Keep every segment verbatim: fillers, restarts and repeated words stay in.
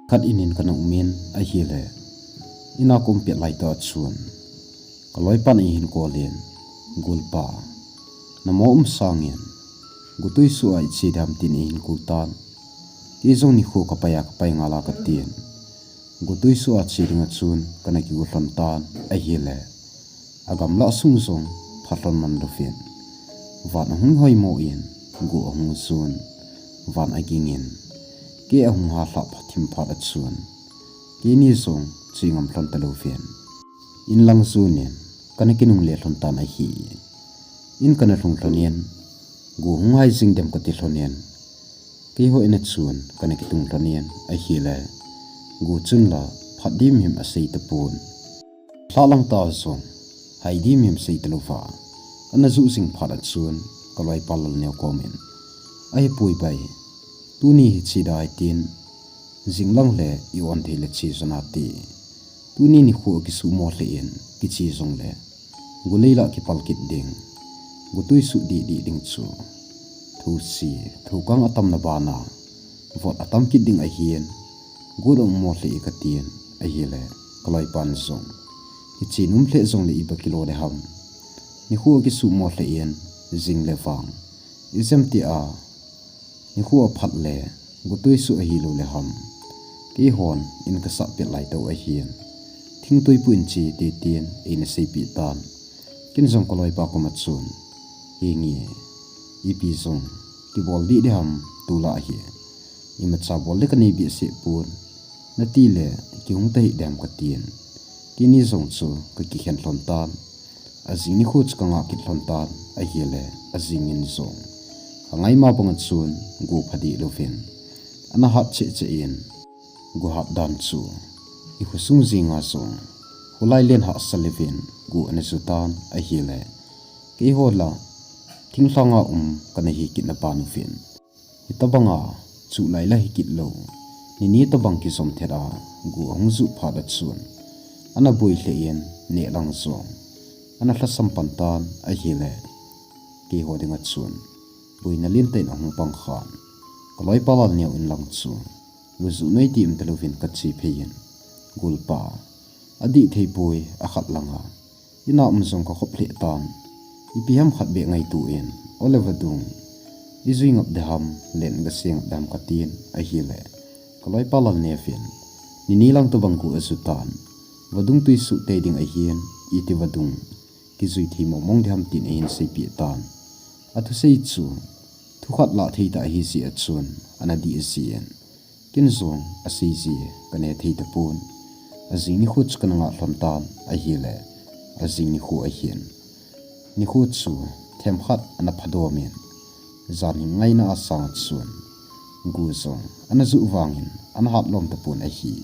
Khat in in kana um in ahile, ina ka um pet lai tah chun, ka loipan eihin call in, "Golpa, namo um sangin, gotui suh a iche dem?" tin eihin kou tan. Kei jong nikho ka pai a ka pai ngal a ka tin, gotui suh a che ding a chun kana kigo lhon tan ahile, agamla sung jong pha lhon man louvin, van ahung hoimo in, go ahung sun, van aging in, kei ahung halhah phat thim phat a chun, keini jong che ngam lhon talouvin, in lang jon in kana kinungle lhon tan ahi. In kana lhung lhon in, go hung hai jing dem kati lhon in, keiho in a chun kana kitung lhon in ahile, go chun la phat dimhim asei tapon. Lhah lang tah jong hai dimhim sei talouva, ana juh jing phat a chun ka loipa Lalneo kom in, "Ahipoi bai, tuni hi che dai tin, jing lang le i-on thei le che jo nate. Tuni nikho kisuhmo lheh in kiche jongle, golei lah kipal kit ding, gotui suh dih dih ding chu thousi, thoukang atamna bana vot atam kit ding ahin, got a ummo lheh e," ka tin ahile, ka loipan jong, "Hiche nom lheh jongle iba kilo de ham? Nikho kisuhmo lheh in, jing le vang ijem tia, nikho aphat le gotui suh ahilou le ham? Keihon in kasah pet lai tah ahin, thingtui pu in che te," tin eina seipeh tan. Ken jong ka loipa kom a chun, "Henge, ipi jong kibol dih dih ham, tulai hi imacha bol le kanei behseh pon, nati le kihung tahih dem?" ka tin. Keini jong chu ka kikhen lhon tan. Ajing nikho chu ka ngah kit lhon tan ahile, ajing in jong ka ngaima bang a chun go pha dih louvin, ana hat cheh cheh in, go hat dan chu i khosung jenga jong kholai len hahsa levin go ana ju tan ahile, keiho la thinglhang a um kana hi kit na ban uvin, hitabang a chuh lai la hi kit lou, nini tabang kijom thet a go ahung juh phat a chun, ana boi lheh in, neh lang jong ana lhasam pan tan ahile, keiho ding a chun boina lentah in ahung pang khan, ka loipa Lalneo in lang chu, "Go juh noi ti um talouvin ka che phei in, Golpa, adih thei poi, akhat lang a ina um jong ka khop lheh tan. Ipi ham khat beh ngaito in, ole vadung, i jui ngap de ham, len ga se ngap de ham?" ka tin ahile, ka loipa Lalneo in, "Nini lang tabang go a ju tan, vadung tui suh tei ding ahin, iti vadung kijui thei mong mong de ham?" tin eihin seipeh tan. Athusei chu thu khat lah thei tah ahi jeh a chun ana dih jin, ken jong asei ji kana he thei tapon. Ajing nikho chu kana ngah lhon tan ahile, ajing nikho ahin, nikho chu themkhat ana phadom in, jan hing ngaina a sang a chun go jong ana juh vangin ana hat lom tapon ahi.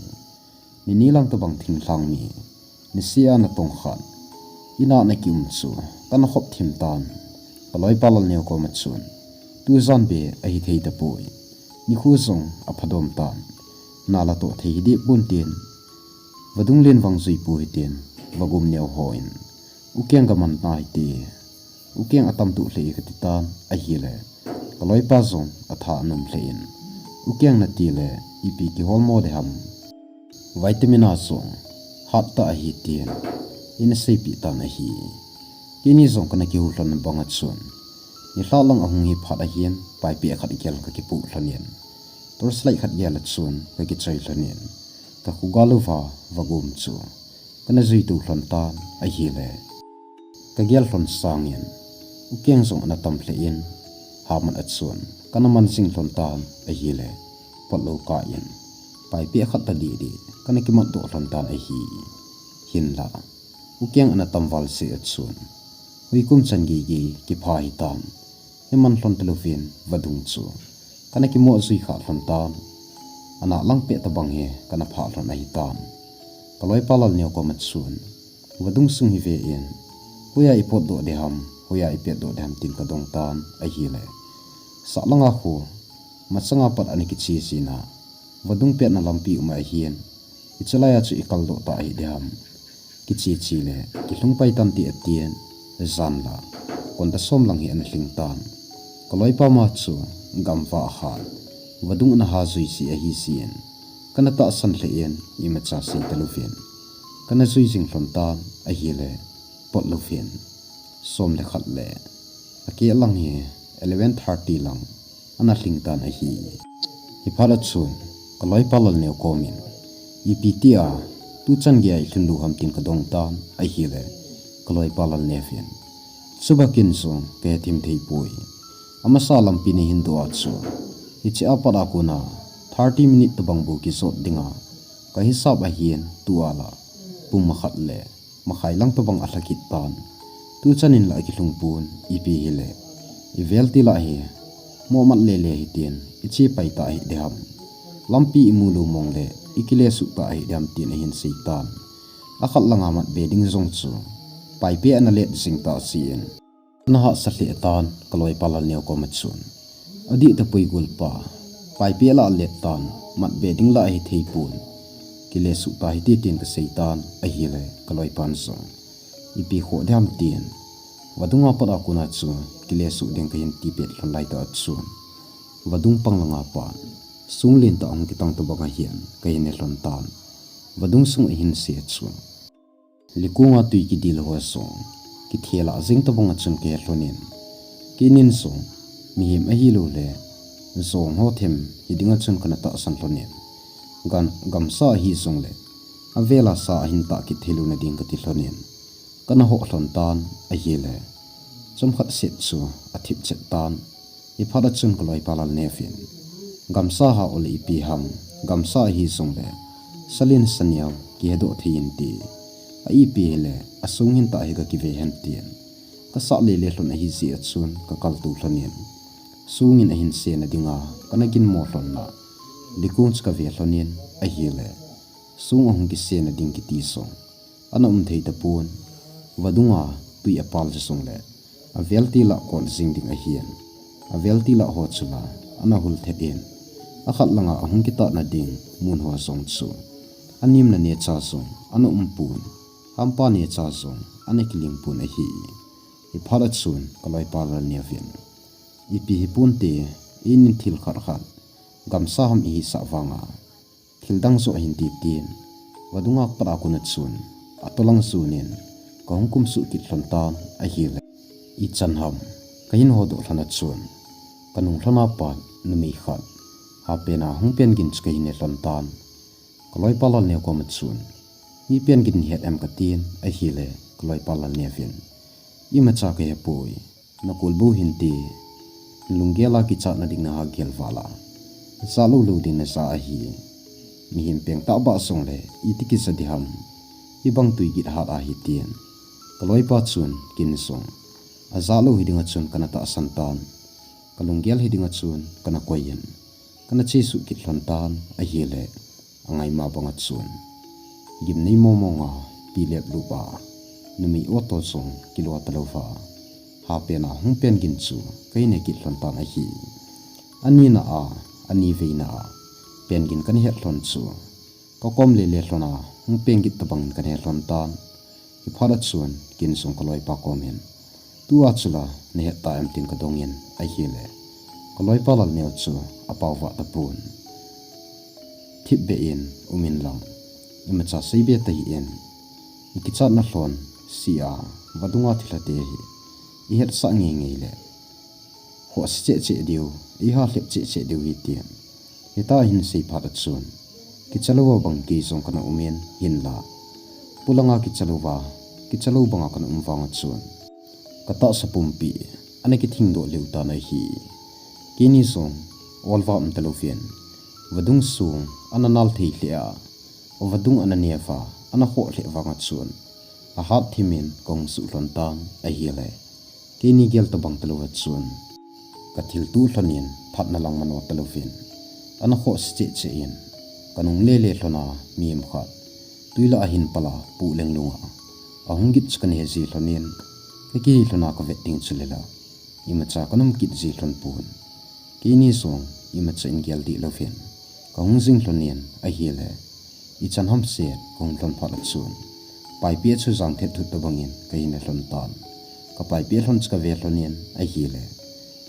Nini lang tabang thinglhang ni, nisih a natong khat ina na ki um chu kana khop thim tan. Ka loipa Lalneo kom a chun, "Tujan beh ahi thei tapoi, nikho jong aphadom tan, na la toh thei hi deh pon," tin, "Vadung len vang jui pu hitin, vagom neo hon, ukeng ga man na hite, ukeng atam tuh lheh e," ka ti tan ahile, ka loipa jong atha anom lheh in, "Ukeng nati le ipi kihol mo de ham? Vitamin a jong hat tah ahi," tin eina seipeh tan ahi. Keini jong kana kihou lhon bang a chun, nilhah lang ahung hi phat ahin, paipeh khat gel ka kipoh lhon in, torchlight khat gel a chun ka kichoi lhon in, ka khogal uva vagom chu kana jui to lhon tan ahile, ka gel lhon sangin ukeng jong ana tam lheh in, haman a chun kana man jing lhon tan ahile, potlou kah in paipeh khat tah didi kana kimat doh lhon tan ahi. Hinlah, ukeng ana tam val jeh a chun, huikum chan gigi kipha hitan, hi man lhon talouvin vadung chu kana kimoh jui kha lhon tan. Ana lang peh tabang hi kana phah lhon ahitan. Ka loipa Lalneo kom a chun, "Vadung sung hi ve in, hoiya i potdoh de ham, hoiya i petdoh de ham?" tin ka dong tan ahile, sah langa khu machanga pat ana kiche jin a, vadung petna lampi um ahin, hiche laiya chu i kaldoh ta ahi de ham? Kiche che le kilhung pai tante, atin, jan la konda som lang hi ana lhing tan. Ka loipa ma chu gamva a khan vadung ana ha jui ji ahi jin, Kana tahsan lheh in imacha sei talouvin, kana jui jing lhon tan ahile, pot louvin, som le khat le akeh lang hi eleven thirty lang ana lhing tan ahi. Hiphat a chun kaloipa Lalneo komin, ipi tia tuchan geiya ilhun lou ham tin kadong tan ahile, kaloipa Lalneo vin, chubakin jong kahe thim thei poi. Amasa lampi nahin doh a chu, hiche a pat a kona thirty minute tobang bou kijot dinga kahisap ahin, tua la pung khat le makhai lang tobang alha kit tan. Tuchan in la akilhung pon, ipi hile, ivel til a hi moh mat lele hitin, iche pai ta hidem, lampi imu lou mong le ikile suh ta hidem tin ahin sei tan. Akhat langa mat be ding jong chu Paipeh ana let jing tah jeh in, ana hahsa lheh tan kaloipa Lalneo koma chun, adih tapoi golpa, Paipeh la alet tan, mat be ding la ahithei pon, kile suh ta hite tin kasei tan ahile, kaloipan jong, ipi khoh diham tin, vadung a pat a kona chu kile suh ding kahin tipet lhon lai tah a chun, vadung pang langa pat song lentah hung kitang tobang ahin kahin he lhon tan. Vadung sunga ahin se chu, likonga tui kidil ho jong kithela jing tobang a chun kahe lhonin, keinin jong mihem ahiloule jong ho them hiding a chun kana tahsan lhonin, gan gamsa ahi jongle avela sa ahin tah kit thei louna ding kati lhonin, kana hoh lhon tan ahile, chomkhat set chu athip chet tan. Hiphat a chun kaloipa Lalneo vin, gamsa hah ole ipi ham, gamsa ahi jongle salin saneo kihedoh thei inte, a ipi hile asong hin tah hi kakive hen tin, kasah lele lhon ahijeh a chun kakaltou lhonin, song in ahin sena dinga kana ginmo lhon a, likong chu kave lhonin ahile, song ahung kisena ding kiti jong ana um thei tapon. Vadunga tui apal jongle avel til a kon jing ding ahin, avel til a ho chu la ana hul thet in, akhat langa ahung kitatna ding mun ho jong chu, animna neocha jong ana um pon, hampa neocha jong ana kiling pon ahi. Hiphat a chun kaloipa Lalneo vin, ipi hiponte, einin thil khat khat gamsa ham ihisah vanga thil dang joh hinte tin, vadunga pat a kona chun atolang jonin kahung kumsuh kit lhon tan ahile, ichan ham kahin hodoh lhon a chun, kanung lhona pat numei khat hapena hung peng gin chu kahin he lhon tan. Kaloipa Lalneo koma chun, mi peng gin nahet em katin ahile, kaloipa Lalneo vin, imacha kahepoi, nakol bou hinte, lunggel a kichatna ding naha gel vala, jat lou lou ding naja ahi. Mihem peng tah bah jongle iti kija diham, hibang tui git hat ahi tin, kaloipa chun kin jong ajat lou hiding a chun kana tahsan tan. Kalunggel hiding a chun kana koiyin, kana chesuh kit lhon tan ahile, angaima banga chun gimnei momonga pilep lup a numei auto jong kilo talouva, hapena hung peng gin chu kahin he kit lhon tan ahi. Anina a, aniveina a peng gin kana het lhon chu, kakom lele lhona hung peng git tobangin kana het lhon tan. Hiphat a chun kin jong kaloipa komin, tua chula nahet ta em tin kadongin ahile, kaloipa Lalneo chu apao vah tapon, thipbeh in umin lang, imacha seibe tahih in, ikichatna lhon sea vadunga thilhate hi ihetsah ngeingei le, khohse cheh cheh diu, iha lhep cheh cheh diu hitin, hita ahin sei phat a chun, kicha louva bang kei jong kana umin, hinla polanga kicha louva, kicha lou banga kana um vanga chun, katahsa pumpi ana kithingdoh lheh tan ahi. Keini jong olva um talouvin, vadung song ana nal thei lheh a, vadung ana neva ana khoh lheh vanga chun, ahat thimin kahung suh lhon tan ahile, keini gel tobang talouva chun, kathiltuh lhonin phatna lang mano talouvin, ana khohse cheh cheh in, kanung lele lhona mihem khat twi lah a ahin pal a poh lenglunga ahung git chu kana he ji lhonin, kakihei lhona kavet ding chu lela, imacha kana um kit ji lhon pon. Keini jong imacha in gel dih louvin kahung jing lhonin ahile, ichan hamset kahung lhon phat a chun, Paipeh chu jang thet thut tobangin kahin he lhon tan. Ka Paipeh lhon chu kave lhonin ahile,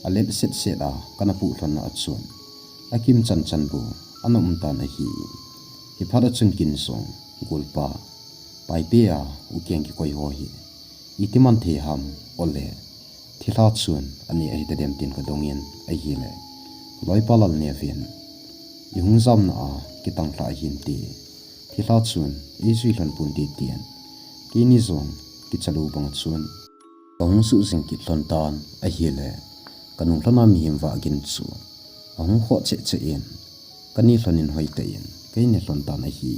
alet set set a kana poh lhonna a chun, akim chan chan bou ana um tan ahi. Hiphat a chun kin jong, Golpa, Paipe a u keng kikoi ho hi iti man thei ham, ole thilha chun anei ahi tadem tin kadong in ahile, loipa Lalneo vin, i hung jamna a kitang lha ahin ti, thilha chun eijui lhon pon ti tin, keini jong kicha lou bang chun, ka hung suh jing kit lhon tan ahile, ka nung lhon a mihem vah gin chu ahung khoh cheh cheh in, ka ne lhon in hoitah in, kei ne lhon tan ahi.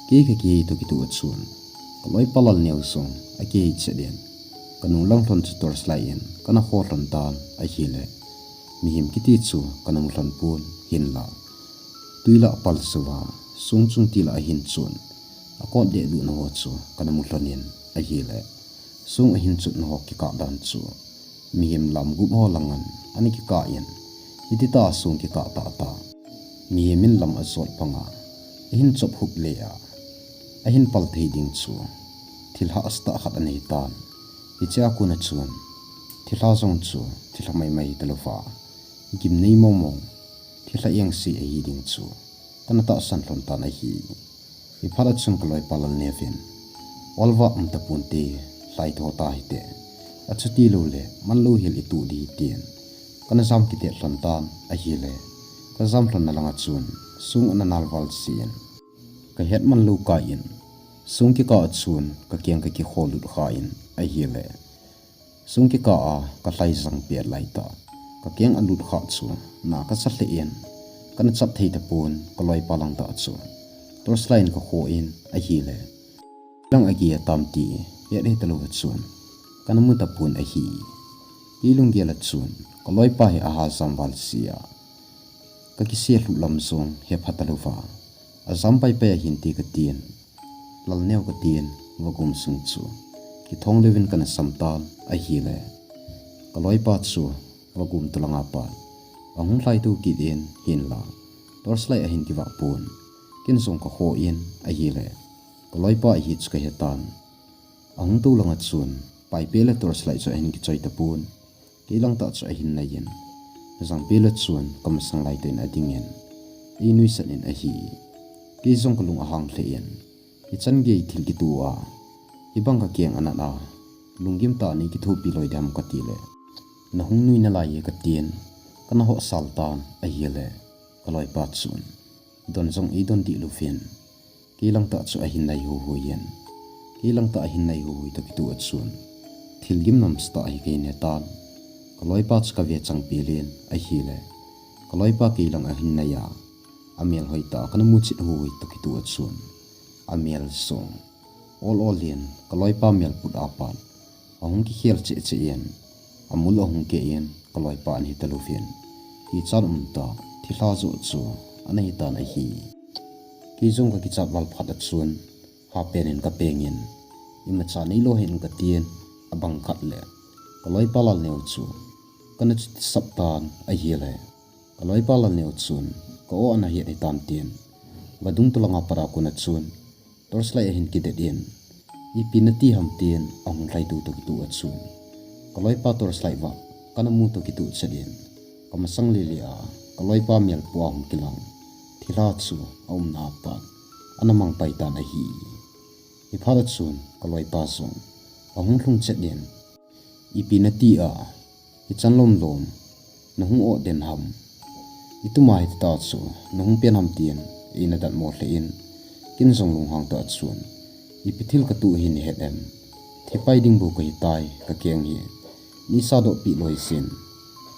Kei ka kihei toh kitoh a chun, ka loipa Lalneo jong akihei chet in, ka nung lang lhon chu torch light in kana khoh lhon tan ahile, mihem kiti chu kana mu lhon pon hinla, tui lah pal suva, song chung ti lah ahin chun, akot deh duh na ho chu kana mu lhon in ahile, song ahin chut na ho kikah dan chu, mihem lam gup ho lang in ana kikah in, hiti tah a song kikah tah tah, mihem in lam ajot pang a, ahin chop hup le a, ahin pal thei ding chu thilha asa tah khat anei tan. Hiche a kon a chun, thilha jong chu thilha maimai hita louva, gimnei mong mong, thilha eng se ahi ding chu kana tahsan lhon tan ahi. Hiphat a chun ka loipa Lalneo vin, ol vah um tapon te, lhai tho ta hite, achuti lou le man lou hel i tuh ding tin, kana jam kiti lhon tan ahile, ka jam lhon na lang a chun, song ana nal val jin, ka het man lou kah in, song kikah a chun ka keng ka kikholut kha in ahile, song kikah a ka lhai jang pet lai tah, ka keng alut kha chu na kasa lheh in, kana chat thei tapon ka loipa lang tah chu torch light in ka khoh in ahile, lang agi atam ti het hita louva chun kana mu tapon ahi. Kei lunggel a chun ka loipa hi aha jam val jia, ka kise lhuh lam jong hepha ta louva, ajam paipai ahin ti ka tin, Lalneo ka tin, vagum sung chu kithong leuvin kana sam tan ahile, ka loipa chu vagum tolang a pat ahung lhai to kit in hinla, torch light ahin kivah pon, kin jong ka khoh in ahile, ka loipa ahi chu ka he tan. Ahung to lang a chun, Paipe le torch light chu ahin kichoi tapon, kei lang tah chu ahin nai in, Jangpe le chun ka masang lai tah in ading in, ei nuisat in ahi. Kei jong ka lung ahang lheh in, hichan gei thil kitoh a, hibang ka keng anat a, lunggim tah a nei kithopi loi dem ka ti le, na hung nui nalai e ka tin, kana hoh sal tan ahile, ka loipa chun, don jong ei don dih louvin, kei lang tah chu ahin nai huihui in, kei lang tah ahin nai huihui toh kitoh a chun, thil gimnamsa tah hi ka hin he tan. Ka loipa chu ka ve chang pel in ahile, ka loipa kei lang ahin nai a, amel hoitah a kana muchet huihui toh kitoh a chun, amel jong ol ol in ka loipa mel put a pat ahung kikhel cheh cheh in, amul ahung keh in, ka loipa ana hita louvin, kichat umtah thilha joh chu ana hitan ahi. Kei jong ka kichat val phat a chun, hapen in ka peng in, imacha neilou hih in ka tin, abang khat le ka loipa Lalneo chu kana chuti sap tan ahile, ka loipa Lalneo chun ka o ana het hitan tin, vadung tolang a pat a kon a chun, torch light ahin kidet in, ipi nati ham tin ahung lhai to toh kitoh a chun, ka loipa torch light vah kana mu toh kitoh chet in, ka masang lele a ka loipa mel pua hung kilang thilha chu aumna a pat ana mang pai tan ahi. Hiphat a chun ka loipa jong ahung lhung chet in, ipi nati a, hichan lom lom na hung o den ham, ituma hiti tah chu na hung pen ham tin eina datmo lheh in, kin jong lunghang tah a chun, ipi thil ka tuh hi na het em, thipai ding bou ka hitai, ka keng hi neisa doh peh loi jin,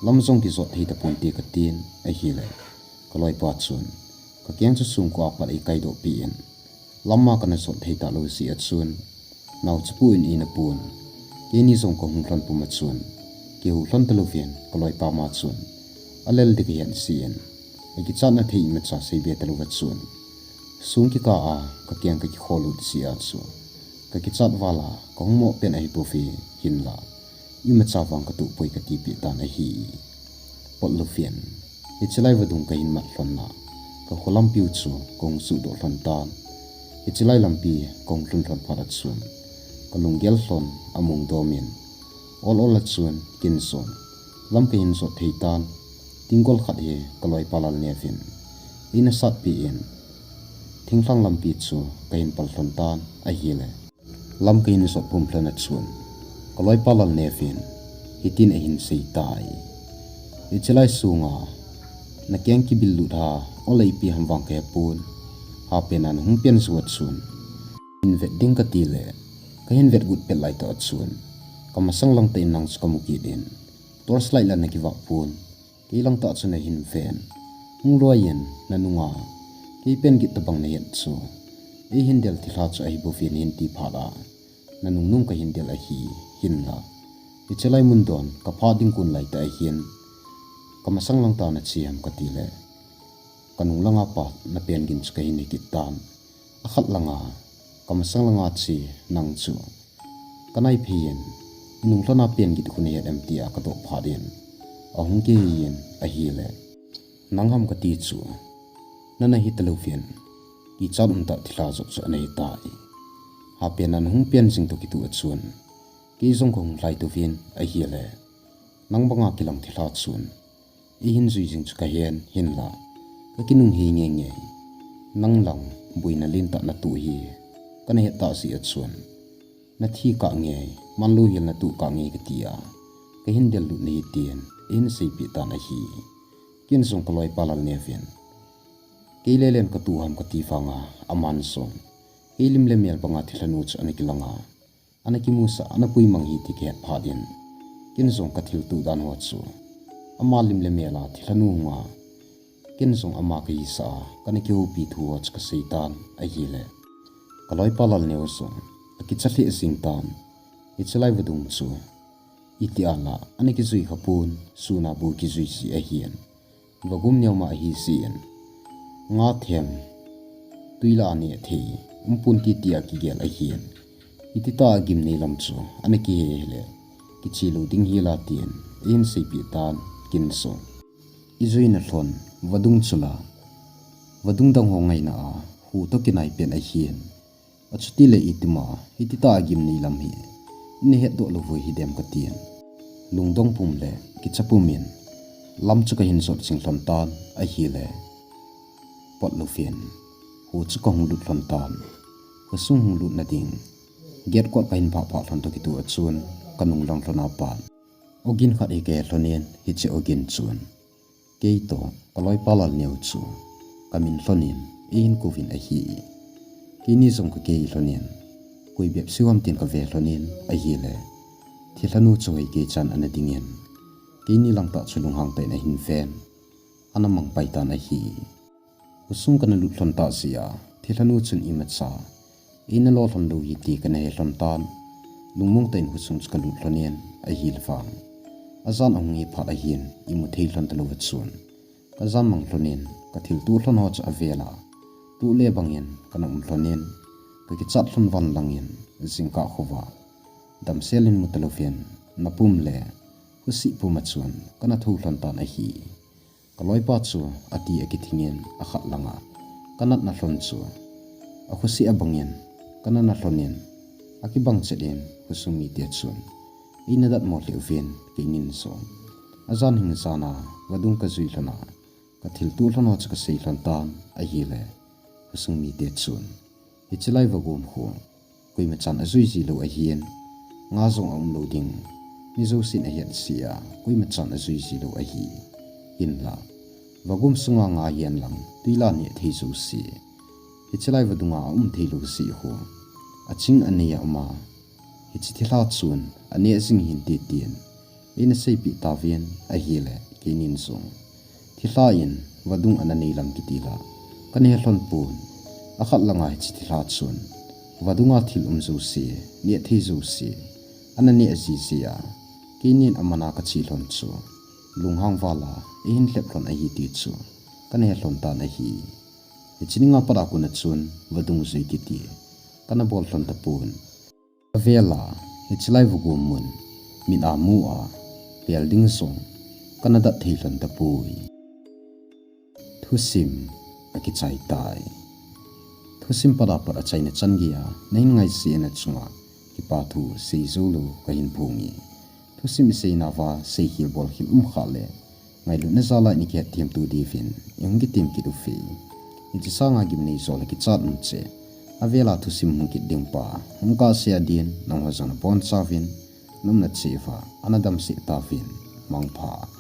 lam jong kijot thei tapon te ka tin ahile, ka loipa chun ka keng chu songko a pat eikai doh peh in, lam a kana jot thei talou jeh a chun, nao chu pu in eina pun, keini jong ka hung lhon pum a chun, kihou lhon talouvin ka loipa ma chun alel ding ka het jeh in, akichatna thei imacha seibe talouva chun, song kikah a ka keng ka kikholut jeh a chu, ka kichat val a ka hung mo pen ahibouve, hinla imacha vang ka tuh poi ka tipeh tan ahi. Pot louvin, hichelai vadung ka hin mat lhon a, ka kho lampiu chu ka hung suhdoh lhon tan. Hichelai lampi ka hung lhun lhon phat a chun, ka lunggel lhon amung dom in, ol ol a chun kin jong lam ka hin jot thei tan. Tenggol khat hi ka loipa Lalneo vin eina satpeh in, Thinglhang lampi chu kahin pal lhon tan ahile, lam kahin jot pum lhon a chun, kaloipa Lalneo vin hitin ahin sei tai. Hiche lai sunga nakeng kibil lut ha, ole ipi ham vang kahe pon, hapen a nahung pen jou a chun, hin vet ding kati le, kahin vet got pet lai tah a chun, kamasang lang tah in nang chu kamu kit in, torch light la nakivah pon, kei lang tah chu nahin ven. Hung loi in nanunga, kei pen git tabang nahet chu, eihin del thilha chu ahi bouvin hin ti phat a, nanung nung kahin del ahi, hinla. Hiche lai mun don, kapha ding kon lai tah ahin, kamasang lang tah nache ham kati le, kanung langa pat napen gin chu kahin he kit tan. Akhat langa, kamasang langa che nang chu, kanai phei in, inung lhona pen git khu nahet em tia kadoh phat in, ahung kihei in ahile, nang ham kati chu, nana hi talouvin, kichat um tah thilha jot chu ana hi tai. Hapen a nahung pen jing toh kitoh a chun, kei jong kahung lhai touvin ahile, nang banga kilang thilha chun, eihin jui jing chu kahen, hinla, kakinung hei ngeingei. Nang lang, boina lentah natoh hi kana het tah jeh a chun, nathi kah ngei, manlou hel natoh kah ngei kati a, kahin del lut nahi tin, eihin seipeh tan ahi. Ken jong kaloipa Lalneo vin, kei lelen katoh ham kati vanga, aman jong, kei lim le mel banga thilhanu chu ana kilanga, ana kimusah, ana puimang hi ti kahet phat in, ken jong kathiltoh dan ho chu, ama lim le mel a thilhanu hunga, ken jong ama kahisah a, kana kihoupi thu ho chu kasei tan ahile, kaloipa Lalneo jong akicha lheh jing tan. Hiche lai vadung chu, itih a la ana kijui kha pon, sun a bou kijui ji ahin, vagum neo ma ahi jeh in, nga them, twi la a neh thei um pon ti tia kigel ahin, ititah a gimnei lam chu ana kihe hile, kiche lou ding hila tin, eihin seipeh tan, ken jong, ijuina lhon vadung chu la, vadung dang ho ngaina a, hu toh kinai pen ahin, achuti le itima hititah a gimnei lam hi ina hetdoh lou u hidem katin, lungdong pum le kicha pum in lam chu kahin jot jing lhon tan ahile, pot louvin, hu chu kahung lut lhon tan. Khosung hung lutna ding gate kot kahin phah phah lhon toh kitoh a chun, kanung lang lhon a pat, ogin khat hi kahe lhon in, hiche ogin chun, kei toh kaloipa Lalneo chu kamin lhon in eihin kouvin ahi. Keini jong kakei lhon in, koi bep seh ham tin kave lhon in ahile, thilhanu chu hoikei chan ana dingin, keini lang tah chu lunghang tah in ahin ven, ana mang pai tan ahi. Khosung kana lut lhon tah jeh a, thilhanu chun imacha eina lo lhon lou hi ti kana he lhon tan, lungmong tah in khosung chu kalut lhon in ahile vang, ajan ahung hi phat ahin, imu thei lhon talou a chun, kajan mang lhon in, kathiltoh lhon ho chu avel a, tuh le bang in kana um lhon in, kakichat lhon van lang in, jingkah khovah, damsel in mu talouvin, napum le khosih pum a chun kana thou lhon tan ahi. Kaloipa chu ati akithing in, akhat langa kanatna lhon chu, akhosih abang in kana na lhon in, akibang chet in khosung mite chun eina datmo lheh uvin, keinin jong ajan hing jan a vadung kajui lhon a, kathiltoh lhon ho chu kasei lhon tan ahile, khosung mite chun, hiche lai vagum khu koima chan ajui ji lou ahin, nga jong aum lou ding, mi jousen ahet jeh a koima chan ajui ji lou ahi. Hinla, vagum sunga nga hihen lang, twi la neh thei jouse, hiche lai vadunga aum thei lou jeh khu, aching anei a um a, hiche thilha chun aneh jing hinte tin eina seipeh tauvin ahile, keinin jong, thilha in vadung ana nei lam kiti la kana he lhon pon, akhat langa hiche thilha chun vadunga thil um jouse, neh thei jouse ana neh ji jeh a, keinin aman a kache lhon chu lunghang val a eihin lhep lhon ahi ti chu kana he lhon tan ahi. Hiche ni nga pat a kona chun vadung jui kiti kana bol lhon tapon, avel a hiche lai vagum mun mit a mu a pel ding jong kana dat thei lhon tapoi. Thusim akichai tai. Thusim pat a pat achaina chan gei a nahin ngaisena chunga kipa thu seijou lou kahin phonge. Thusim iseinauva seikhel bolkhel um khah le, ngailutna jal a ina kihet themtu diuvin ihung kitem kit uve. Hiche sanga gimnei jona kichat um cheh. Avela thusim hung kit ding pa, hung kahsea din, nangho jong nabonchauvin, naumna cheh uva, ana damsel tauvin, mangpha.